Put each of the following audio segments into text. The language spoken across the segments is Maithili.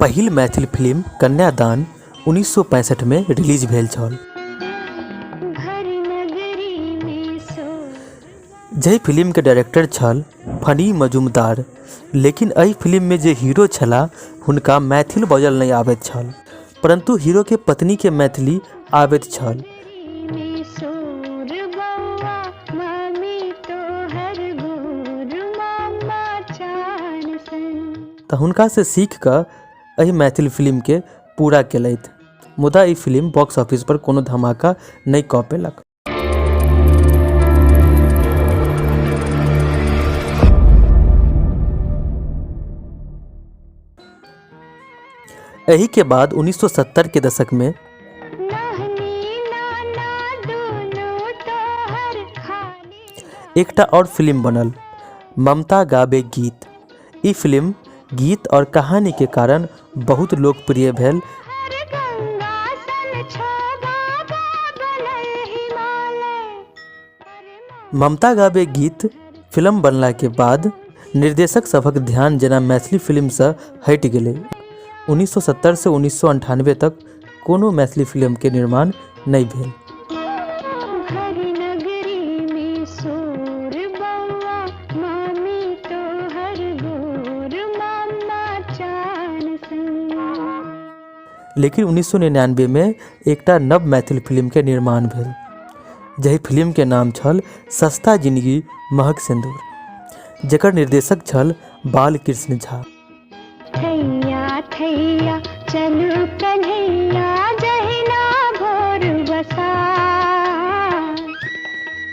पहिल मैथिल फिल्म कन्यादान 1965 मे रिलीज भेल छल। जाहि फिल्म के डायरेक्टर छल फनी मजूमदार, लेकिन एहि फिल्म में जे हीरो छलाह हुनका मैथिल बजल नहि आबैत छल, परंतु हीरो के पत्नी के मैथिली आबैत छल। तऽ हुनकासँ सीख कऽ एहि मैथिल फिल्मके पूरा केलथि, मुदा ई फिल्म बॉक्स ऑफिस पर कोनो धमाका नहि कऽ पेलक। एहि के बाद 1970 के दशक में एकटा और फिल्म बनल ममता गाबे गीत। ई फिल्म गीत और कहानी के कारण बहुत लोकप्रिय भेल। ममता गाबे गीत फिल्म बनला के बाद निर्देशक सभक ध्यान जेना मैथिली फिल्म से हटि गेलै। 1970 से 1998 तक कोनो मैथिली फिल्म के निर्माण नहि भेल। लेकिन 1999 में एकटा नव मैथिल फिल्म के निर्माण भेल, जाहि फिल्म के नाम छल सस्ता जिंदगी महग सिंदूर, जकर निर्देशक छल बालकृष्ण झा। थैया थैया चलू कन्हैया जहिना भोर बसा।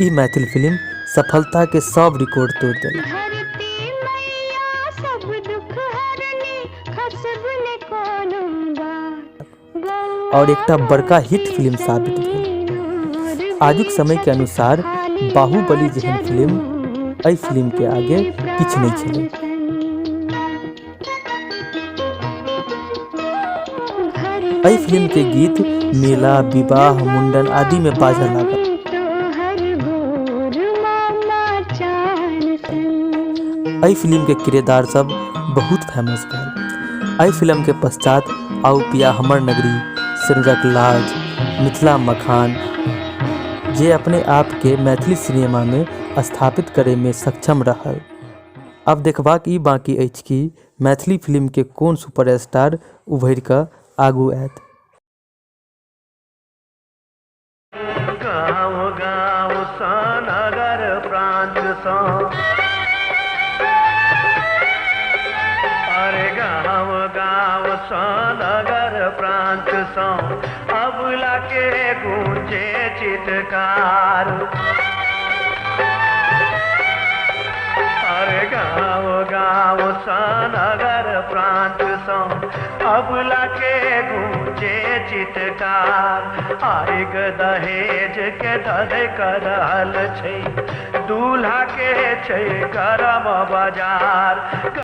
ई मैथिल फिल्म सफलता के सब रिकॉर्ड तोड़ देलक। धरती मैया सब दुख हरनी खसब ने कोनो बात। और एकटा बड़का हिट फिल्म साबित भेल। आजुक समय के अनुसार बाहुबली जेहन फिल्म एहि फिल्म के आगे किछु नहि छलै। एहि फिल्म के गीत मेला, विवाह, मुंडन आदि में बाजऽ लागल। एहि फिल्म के किरदार सब बहुत फेमस भेल। एहि फिल्म के पश्चात आउ पिया हमर नगरी, सिनुरक लाज, मिथिला मखान जे अपने आप के मैथिली सिनेमा में स्थापित करे में सक्षम रहल। आब देखबाक ई बाकी अछि कि मैथिली फिल्म के कोन सुपरस्टार उभरि कऽ आगू आयत। गाँव गाँव सँ नगर प्रांत सँ, अरे गाँव गाँव सँ नगर प्रांत सँ अबला के गूंजे चित्कार। अरे गाँव गाँव सँ नगर प्रांत सँ अबला के गूंजे चित्कार। आइग दहेज के धधक रहल छै, दूल्हा के छै गरम बाजार।